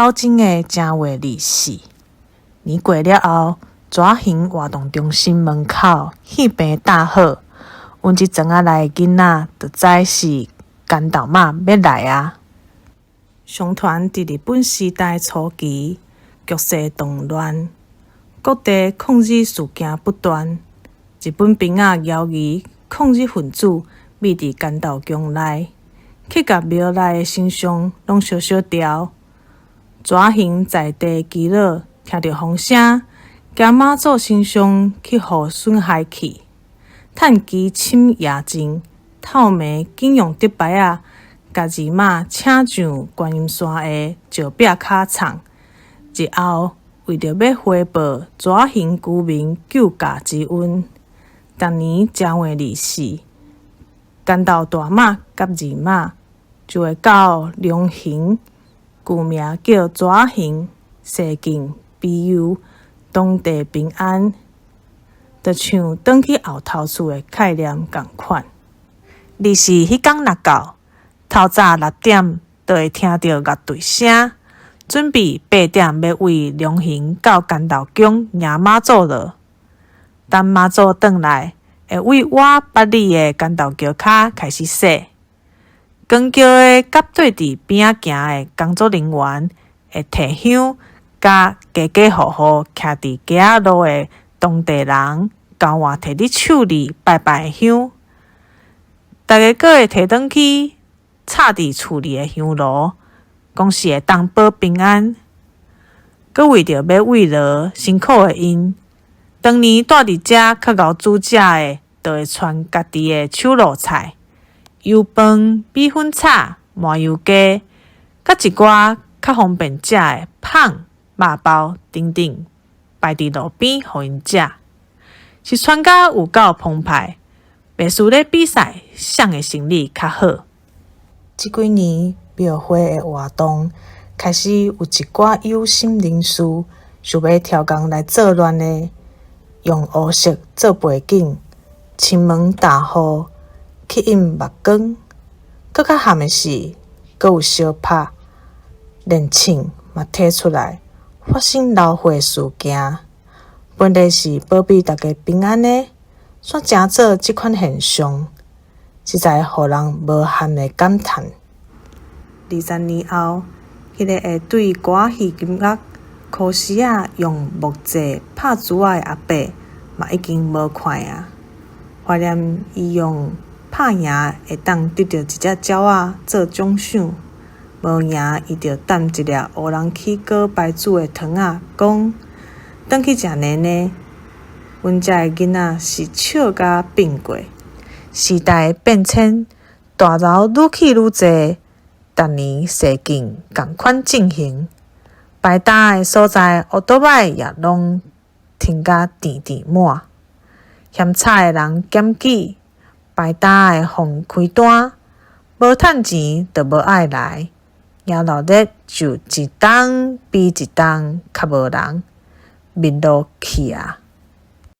走精的正月二四。年過了後，蛇形活動中心門口戲棚搭好，阮這庄仔內的囡仔就知是關渡媽欲來矣。相傳佇日本時代初期，局勢動亂，各地抗日事件不斷。日本兵仔枵疑抗日分子覕佇關渡宮內，去共廟內的神像攏燒燒掉。蛇形在地耆老聽著風聲，驚媽祖神像去予損害去，趁機侵夜進，透暝緊用竹排仔，共二媽請上觀音山的石壁跤藏。日後為著欲回報蛇形居民救駕之恩，逐年正月二四，關渡大媽佮二媽就會到龍行，舊名叫蛇形，踅境庇佑當地平安，就像轉去後頭厝的概念仝款。二四彼工若到，透早6點就會聽著樂隊聲，準備8點欲對龍行到關渡宮迎媽祖囉。等媽祖轉來，會對倚8里的關渡橋跤開始洗。扛轎的佮綴佇邊仔行的工作人員會提香，佮家家戶戶徛佇街仔路的當地人交換提佇手裡拜拜的香。逐家閣會提轉去插佇厝裡的香爐，講是會當保平安。閣為著欲慰勞辛苦的𪜶，當年蹛佇遮較𠢕煮食的，就會傳家己的手路菜，油飯、米粉炒、麻油雞，佮一寡較方便食的麭、肉包等等，擺佇路邊予𪜶食，是傳甲有夠澎湃，袂輸咧比賽誰的生理較好。這幾年廟會的活動開始有一寡有心人士想欲挑工來作亂的，用烏色做背景，親門踏雨吸引目光。閣較譀的是，閣有相拍，連銃嘛提出來，發生流血事件。本來是保庇大家平安的，煞成做這款現象，實在予人無限的感嘆。20年後，彼個會對歌仔戲音樂箍絲仔用木製拍珠仔的阿伯，嘛已經無看矣。懷念伊用拍贏會當得著一隻鳥仔做獎賞，無贏伊就擲一粒烏龍起果牌子的糖仔，講轉去食奶奶。阮遮的囡仔是笑甲變過。時代變遷，大樓愈起愈濟，逐年踅境仝款進行，排擔的所在，烏多擺也攏停甲甜甜滿。嫌吵的人檢舉，排擔的放開單，無趁錢就無愛來。迎老熱就一冬比一冬較無人，面路去矣。